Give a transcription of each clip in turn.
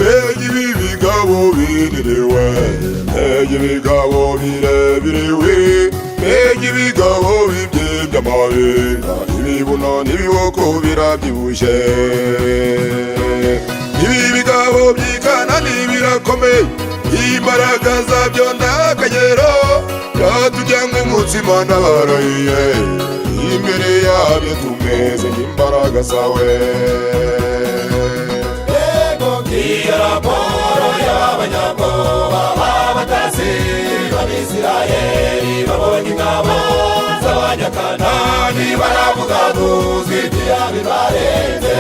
Mbega ibi bigabo binini we, mbega ibigabo birebire we, mbega ibigabo bibyimbye amabinga, ibibuno n'ibiboko birabyibushye. Ibi bigabo by'i Kanani birakomeye, imbaraga zabyo ndakagero, byatujyanywe umutsima n'abarahiye, imbere yabyo tumeze nk'imbaraga zawe. Iyo raporo y'abanyabwoba b'abatasi b'Abisirayeli babonye ingabo z'Abanyakanani, baravuga tuzi bibarenze.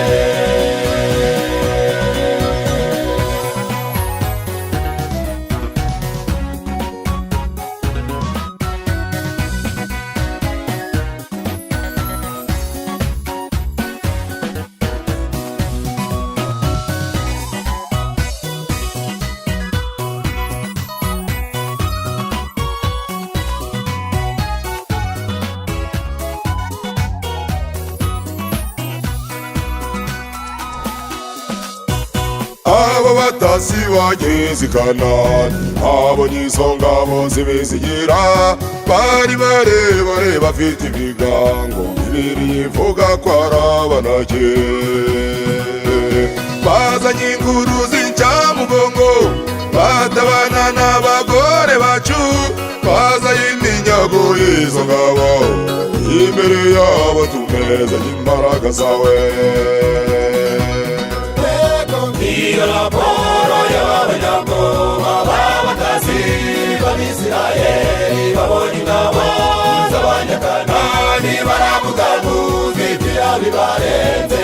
Abo batasi bageze i Kanani, babonye izo ngabo zibizigira, bari barebare, bafite ibigango. Bibiliya ivuga ko ari Abanaki. Bazanye inkuru z'incamugongo, batabana n'abagore bacu, bazanye iminyago y'izo ngabo, imbere yabo tumeze nk'imbaraga zawe. Iyo raporo y'abanyabwoba b'abatasi b'Abisirayeli babonye ingabo z'Abanyakanani, baravuga tuzi bibarenze.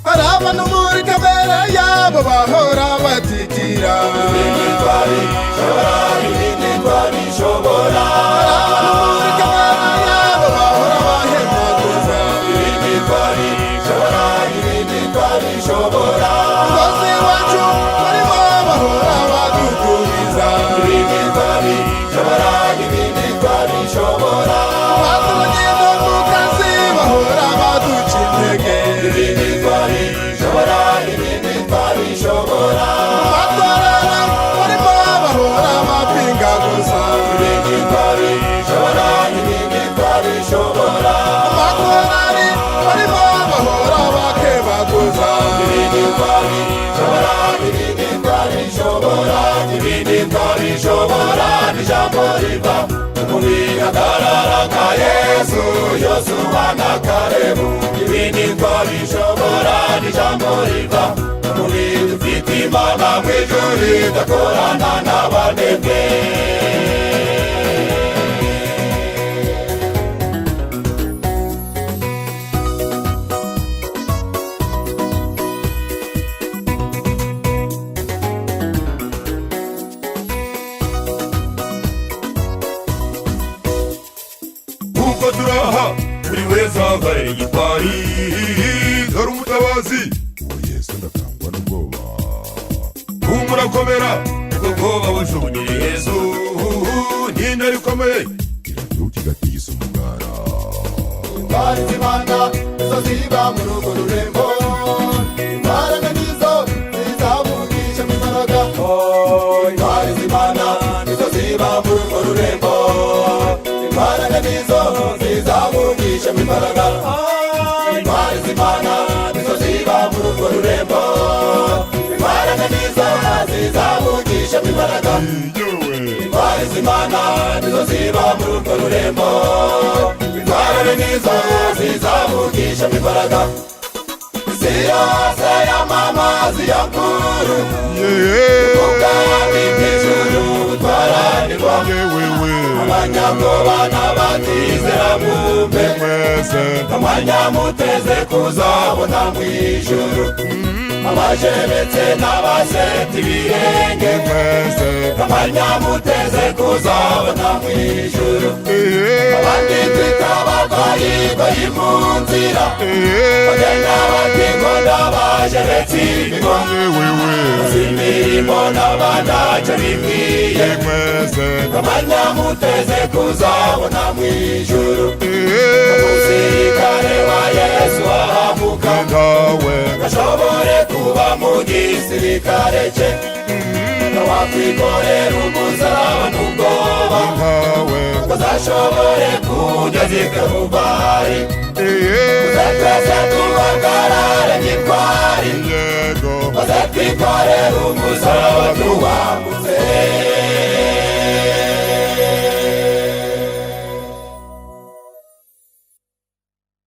Hari abantu muri kamere yabo bahora batitira. Ibindi twabishobora, ibindi twabishobora. Hari abantu muri kamere yabo bahora bahemaguza. Ibindi twabishobora, ibindi twabishobora. Ngozi iwacu barimo bahora badutubiza. Ibindi twabishobora, ibindi twabishobora. Abaturage no mu kazi bahora baduca intege. Ibindi twabishobora, ibindi twabishobora. Mu matorero barimo bahora bapinga gusa. Ibindi twabishobora, ibindi twabishobora. Mu makorari barimo bahora bakebaguza. Ibindi twabishobora, ibindi twabishobora, ibindi twabishobora. Ijambo riva umubihagarara nka Yesu, Yosuwa na Kalebu. Ibindi twabishobora, ijambo riva muri dufite Imana mu ijuru idakorana n'abanebwe. Kuko turaha buri wese ahagarara igitwari, dore umutabazi uwo Yesu ndakangwa n'ubwoba. Humura, komera, ubwo bwoba bujugunyire Yesu. N'intare rikomeye irabyuka igatigisa umugara. Intwari z'Imana nizo ziba muri urwo rurembo, imbaraga nizo zizavugisha mu imbaraga. Intwari z'Imana nizo ziba muri urwo rurembo, imbaraga nizo zizavugisha mu imbaraga. Intwari z'Imana nizo ziba muri urwo rurembo, imbaraga nizo zizavugisha mu imbaraga. Yewe. Intwari z'Imana nizo ziba muri urwo rurembo, imbaraga nizo zizavugisha mu imbaraga. Isi yose yamamaza iyo nkuru, ubwami bw'ijuru butwaranirwa. Yewewe. Abanyabwoba n'abatizera mwumve, Mwese. Amanya muteze kuzabona mu ijuru, abajebetse n'abaseta ibirenge. Mwese. Amanya muteze kuzabona mu ijuru, abandi twita abagore. Abayigoyi mu nzira bagenda bati ngo ndabajebetse ibigo, imirimo n'abandacyo bikwiye. Kamanya muteze kuzabona mu ijuru umusirikare wa Yesu ahamuka, gashobore kuba mu gisirikare cye, wakwikorera umusaraba n'ubwoba, ngo azashobore kugeza i Karuvari. Muze twese tuhagarare nk'intwari, maze twikorere umusaraba tuwambutse.